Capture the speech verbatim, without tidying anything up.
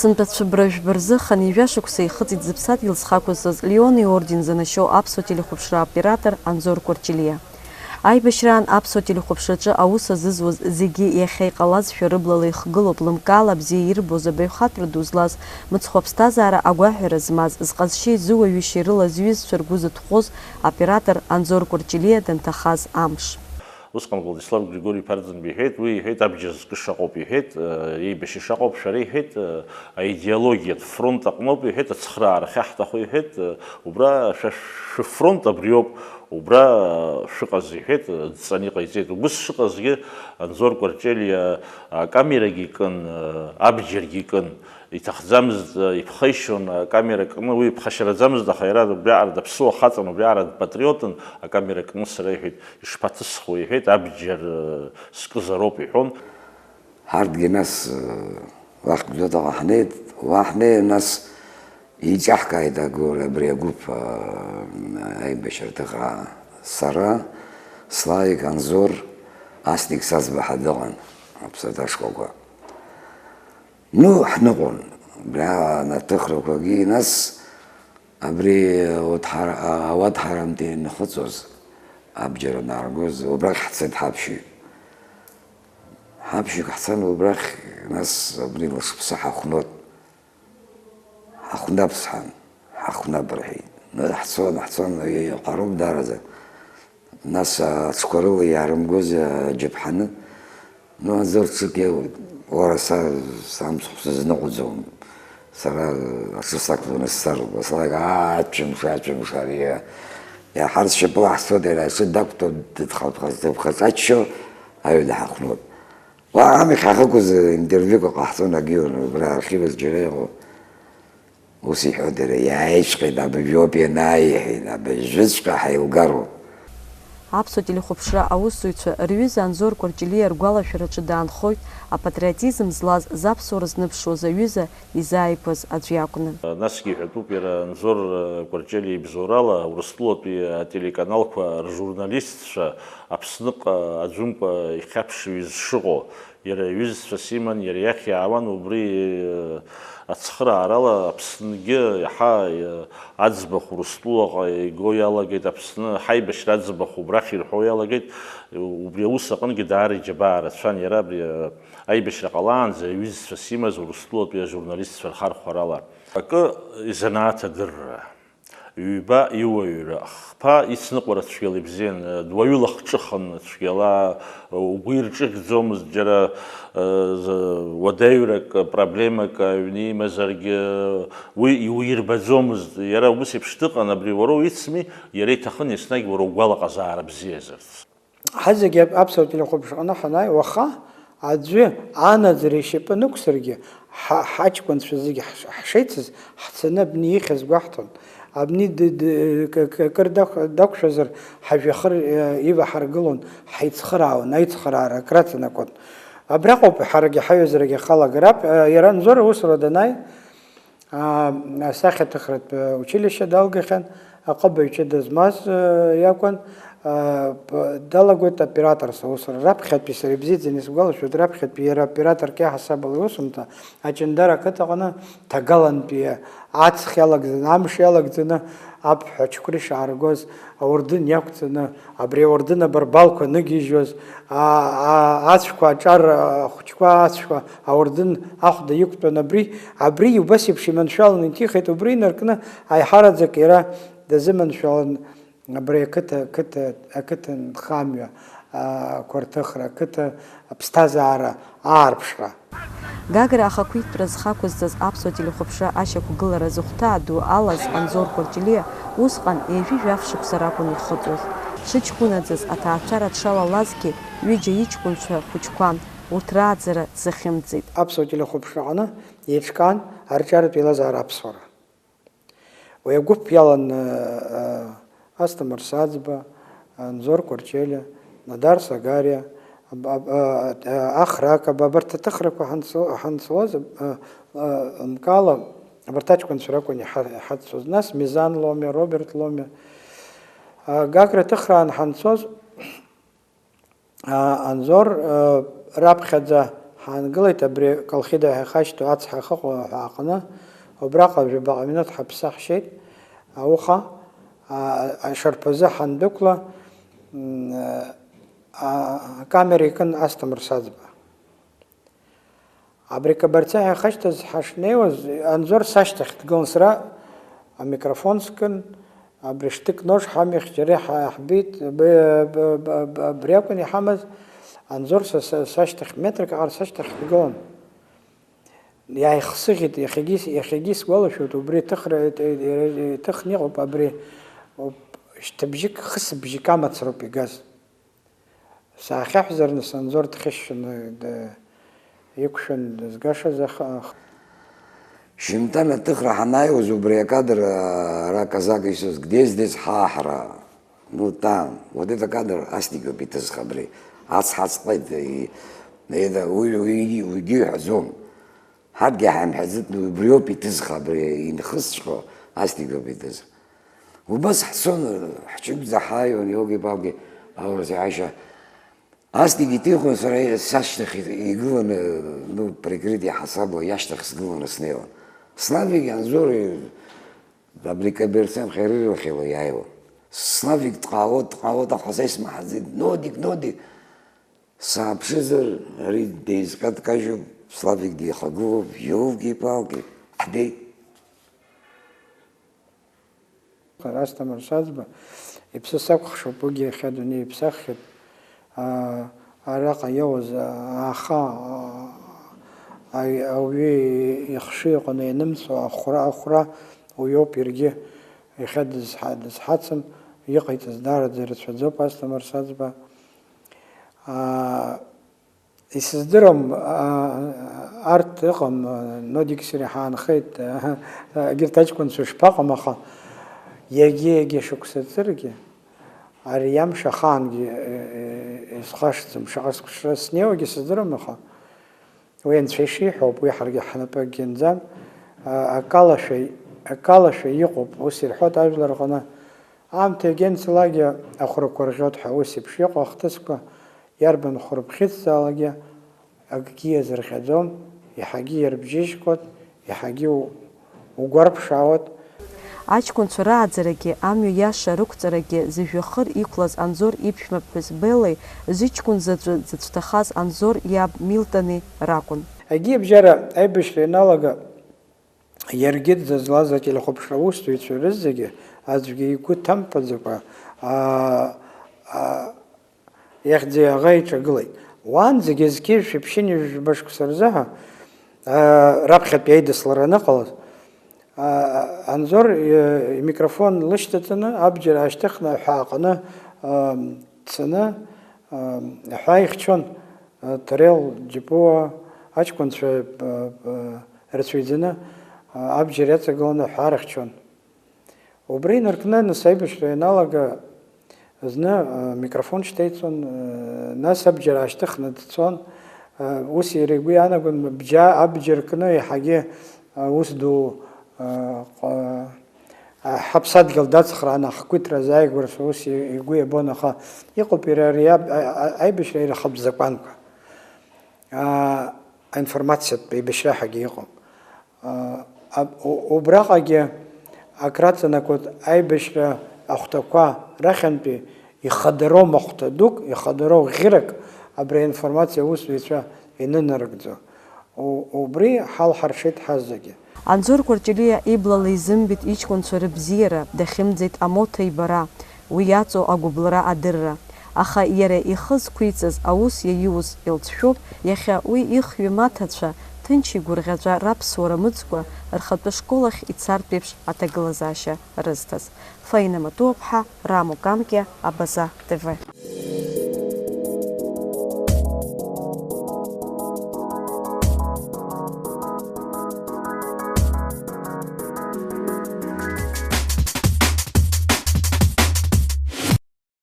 Сынтәа цәыббра жәба рзы хынҩажәа шықәса ихыҵит зыԥсадгьыл зхы ақәызҵаз Леон иорден занашьоу аԥсуа телехәаԥшра оператор Анзор Кәарҷелиа. Аибашьраан аԥсуа телехәаԥшраҿы аус азызуаз зегьы иахьа иҟалазшәа рыблала ихгылоуп, лымкаала бзиа ирбоз, абаҩхатәра ду злаз, мыцхә аԥсҭазаара агәаҳәара змаз, зҟазшьеи зыуаҩышьеи рыла зҩызцәа ргәы зыҭҟәоз аоператор Анзор Кәарҷелиа данҭахаз амш. Усҟан Владислав Григори-иԥа Арӡынба иҳәеит, уи иҳәеит, абџьар зкыша ыҟоуп иҳәеит, э, еибашьра шыҟоуп, шәара иҳәеит, э, аидеологиатә фронт аҟноуп иҳәеит, ацхыраара ахьаҳҭаху иҳәеит, э, убра шәа шәыфронт абриоуп, убра, э, шәыҟаз иҳәеит, э, дҵаны иҟаиҵеит. Убыс шыҟазгьы Анзор Кәарҷелиа акамерагьы икын, э, абџьаргьы икын. Иҭахӡамызт, иԥхеишьон акамера кны, уи иԥхашьараӡамызт, аха иара убриаҟара даԥсуа хаҵан, убриаҟара дпатриотын, акамера кны сара иҳәеит, ишԥаҭысхуеи, иҳәеит, абџьар, э, скызароуп, иҳәон. Ҳарҭгьы нас, э, уахь Гәдоуҭаҟа ҳнеит, уа ҳнеин нас иҿаҳкааит агәыр-, абри агәыԥ, э, аибашьраҭыхра. Сара, Славик, Анзор, Аслик Саӡба ҳәа дыҟан, аԥсаҭа шкәакәа. Ну, ҳныҟәон, абри анаҭыхрақәагьы, нас абри ауадҳара-, ауадҳарамтәи инхыҵуаз, абџьар анааргоз, убрахь ҳцеит ҳаԥшьҩык. Ҳаԥшьҩык ҳцан убрахь, нас абри лашԥсы ҳахәнот. Ҳахәнап сҳәан, ҳахәнап рҳәеит. Ҳцон, ҳцон, иҟароуп даараӡа. Нас аҽқәа рыла иаарымгоз аџьаԥҳаны, ну, аӡы рҽык иоуеит. Уара са, самцхә сызныҟәӡом. Сара аҽы сақәланы сцароуп. Аслак, аа, ачәымш, ачәымш, ари, иаҳарс шьапыла ҳцоит, иара аҽы дақәтәоуп, дыдхалԥха-, дыԥхаҵаччо аҩы даҳахәнот. Уа амҩахь ҳахықәыз интервиук ҟаҳҵон агьиура, убра архиваҿ џьара иҟоуп. Ус иҳәоит иара, иааиҵәҟьеит, абыжәоуп ианааи, иҳәеит, абыжәыҵәҟьа ҳаилгароуп. Аԥсуа телехәаԥшра аусзуҩцәа рҩыза Анзор Кәарҷелиа ргәалашәараҿы даанхоит, апатриотизм злаз, заԥсуара зныԥшуаз аҩыза изааигәаз аӡә иакәны. Насгьы иҳәатәуп иара Анзор Кәарҷелиа ибзоурала Урыстәылатәи ателеканалқәа ржурналистцәа Аԥсныҟа аӡәымкәа ихьаԥшҩы зшыҟоу. Иара иҩызцәас иман, иара иахь иаауан, убри, э, ацхыраарала Аԥсныгьы иаҳа, э, аӡбахә Урыстәылаҟа иго иалагеит, Аԥсны ҳаибашьра аӡбахә убрахь ирҳәо иалагеит, убри аус аҟынгьы даара иџьабаа рацәан, иара абри, э, аибашьра ҟалаанӡа иҩызцәас имаз Урыстәылатәи ажурналистцәа рхархәарала. Акы, изанааҭ адырра. Ҩба иуаҩра, хԥа ицныҟәара цәгьала ибзиан, дуаҩы лахҿыхын цәгьала, угәы ирҿыӷьӡомызт џьара, э, з-, уадаҩрак, проблемак аҩны имазаргьы, уи иуирбаӡомызт. Иара убыс еиԥш дыҟан, абри уара уицми, иара иҭахын еснагь уара угәалаҟазаара бзиазарц. Ҳазегьы аԥсуа телехәаԥшраҟны ҳанааи, уаха аӡәы анаӡара ишьапы анықәсыргьы, ҳа-, ҳаҷкәынцәа зегьы ҳш-, ҳшеицыз, ҳцаны абни ихьыз гәаҳҭон. Абни д-, д-, к-, к-, кыр дақә-, дақәшәазар, ҳажәҩахыр, э, иваҳаргылон, ҳаицхыраауан, аицхыраара акраҵанакуан. Абраҟоуп ҳарагьы ҳаҩызарагьы ахалагара. Ап-, э, иара Анзор аусура данааи, Аа, асахьаҭыхратә, э, училище далгахьан, аҟыбаҩ ҷыда змаз, э, иакәын, э, п-, далагоит операторс аусура. Раԥхьатәи сара ибзиаӡаны исгәалашәоит, раԥхьатәи иара операторк иаҳасабала иусумҭа, Аҷандара ақыҭаҟны ҭагалантәи аҵх иалагӡаны, амш иалагӡаны аԥҳә ачықәри шааргоз, ауардын иақәҵаны, абри ауардын абарбалқәа ныгьежьуаз, а-, а-, ацәқәа аҿар, ахәыҷқәа ацәқәа ауардын ахәда иқәтәан, абри, абри убас еиԥш иманшәаланы иҭихит, убри инаркны аиҳараӡак иара дазыманшәалан абри ақыҭа, ақыҭа, ақыҭанхамҩа, а, қәарҭыхра, ақыҭа аԥсҭазаара аарԥшра. Гагра ахақәиҭтәра зхы ақәызҵаз аԥсуа телехәаԥшра ашьақәгылара зыхәҭаа ду алаз Анзор Кәарҷелиа усҟан ҩажәи жәаф шықәса ракәын ихыҵуаз. Дшыҷкәынаӡаз аҭаацәара дшалалазгьы, ҩыџьа иҷкәынцәа хәыҷқәан, урҭ рааӡара дзахьымӡеит. Аԥсуа телехәаԥшраҟны еиҿкаан арҿиаратә еилазаара аԥсуара. Уи агәыԥ иалан, э, э, Асҭамыр Саӡба, Анзор Кәарҷелиа, Нодар Сагариа, аб-, аб-, э, э, Ахра Акаба, абарҭ аҭыхрақәа ҳанцо-, ҳанцуаз, э, э, мкала, абарҭ аҷкәынцәа ракәын иҳа-, иҳаццоз. Нас Мизан Ломиа, Роберт Ломиа, э, Гагра аҭыхраан ҳанцоз, А, Анзор, э, раԥхьаӡа Ҳаангылеит абри Колхида ҳәа ихашьҭоу ацҳа ахьыҟоу ҳәа аҟны, убраҟа жәабаҟа минуҭ ҳаԥсы ҳшьеит, ауха, а, ашарԥазы ҳандәықәла, м, а, акамера икын Асҭамыр Саӡба. Абри Қабарцаҳ ихашьҭаз ҳашнеиуаз, Анзор сашьҭахь дгылан, сара амикрофон скын, абри штык нож ҳамихьчари ҳа-, ҳбеит, б-, б-, б-, б-, абри акәын иҳамаз, Анзор са, са, сашьҭахь, метрак аҟара сашьҭахь дгылан. Иааихсыӷьит, иахьагьы с-, иахьагьы исгәалашәоит, убри иҭыхра, иҭ-, иҭ-, иҭыхны иҟоуп, абри, уп-, шьҭыбжьык, хысыбжьык амацароуп игаз. Саахьаҳәзар, нас, Анзор дхьышьшьын, д-, иқәшәан дызгашаз, аха, аха. Шьынтәан аҭыхра ҳанааиуаз, убри акадр, ара казак исыз, где здесь ҳаҳра? Ну, там, вот это кадр Астигоуп иҭызха абри. Ацҳа ацҟеит, и-, и-, да, уи, уи, уигьы иҳәаӡом. Ҳарҭгьы ҳаимҳәаӡеит, убриоуп иҭызха, абри инхызҵәҟьо Астигоуп иҭызха. Убас ҳцон, ҳҽыгәӡа ҳааиуан, иоугьы-паугьы аурыс иааишьа. Астигь иҭихуан, сара сашьҭахь игыланы, ну, прикрытие ҳасабла иашьҭахь сгыланы снеиуан. Славик, Анзор, абри Каберцен Херыр рахьала иааиуан. Славик дҟаауеит, дҟаауеит, аха са исмаҳаӡеит, Нодик, Нодик. Сааԥшызар, ари деизҟьа-дкажьуп, Славик деихагылоуп, иоугьы-паугьы, ҳдеит. Асҭамыр Саӡба иԥсы сакәыхшоуп, уигьы иахьа адунеи иԥсаххьеит. Аа, араҟа иоуз, аа, ааха, аа, аҩ-, ауаҩы ихшыҩ аҟны ианымҵуа ахәра, ахәра уиоуп иаргьы. Иахьа дызҳа-, дызҳацым, иҟаиҵаз даараӡа ирацәаӡоуп Асҭамыр Саӡба. Аа, исыздырам, а, арҭ ыҟам, а, Нодик сареи ҳаанхеит, а, егьырҭ аҷкәынцәа шԥаҟам, аха егьа-егьа шықәса ҵыргьы, ари амш ахаангьы, э, э, исхашҭӡом, шаҟа сыхшра снеиуагьы сыздырам, аха уи Анцәа ишиҳәо ауп, уи ҳаргьы ҳнапы акгьы анӡам, а, акалашәа, акалашәа иҟоуп, ус ирҳәоит ажәлар рҟны, аамҭа егьа анцалакгьы ахәрақәа рӷьоит ҳәа, ус еиԥш иҟоу ахҭысқәа иарбан хәырбӷьыцзаалакгьы акгьы иазырӷьаӡом, иаҳагьы иарбжьыжьқәоит, иаҳагьы у-, угәарԥшаауеит. Аҷкәынцәа рааӡарагьы, амҩа иаша рықәҵарагьы зыжәҩахыр иқәлаз Анзор иԥшәмаԥҳәыс Беллеи, зыҷкәын заҵәы дзыцәҭахаз Анзор иаб Милтони ракәын. Егьи абжьара аибашьра ианалага, иаргьы дзызлаз ателехәаԥшра аусзуҩцәа рызегьы аӡәгьы игәы ҭамԥаӡакәа, аа, аа, ихьӡи аӷеи иҿагылеит. Уаанӡагьы зқьи жәшәи ԥшьынҩажәи жәба шықәса рзы ҳәа, аа, раԥхьатәи аидыслара аныҟалаз, аа, Анзор, э, имикрофон лышьҭаҵаны, абџьар аашьҭыхны аҳәаа аҟны, аа, дцаны, аа, аҳәаа ихьчон, аа, Ҭарел Џьапуа аҷкәынцәа, аа, аа, рацәаҩӡаны, аа, абџьар иаҵагыланы аҳәаа рыхьчон. Убри инаркны, нас аибашьра ианалага, зны, аа, микрофон шьҭеиҵон, аа, нас абџьар аашьҭыхны дцон, аа, ус иара игәы иаанагон, бџьа-, абџьар кны еиҳагьы, аа, ус ду, аа, ҟа-, аа, ҳаԥсадгьыл дацхрааны ахақәиҭра азааигәарашәа ус и-, игәы иабон, аха иҟоуп иара ари аб-, а-, а-, аибашьра ирахатә закәанқәа. Аа, аинформациатә еибашьра ҳәагьы иҟоуп. Аа, аб-, у-, убраҟагьы акраҵанакуеит аибашьра ахәҭақәа рахьынтәи ихадароу махәҭа дук, ихадароу ӷьырак абри аинформациа аусзуҩцәа инынарыгӡо. У-, убри ҳалҳаршеит ҳазегьы. Анзор Кәарҷелиа иблала изымбеит иҷкәынцәа рыбзиара, дахьымӡеит амоҭа ибара, уи иаҵоу агәыбылра адырра. Аха иара ихы зқәиҵаз, аус иаиуз илҵшәоуп, иахьа уи ихҩы маҭацәа, ҭынч игәырӷьаҵәа раԥсуара мыӡкәа, рхатәы школ ахь ицартә еиԥш аҭагылазаашьа рызҭаз. Фаина Матуаԥҳа, Рамо Камкиа, Абаза Т В.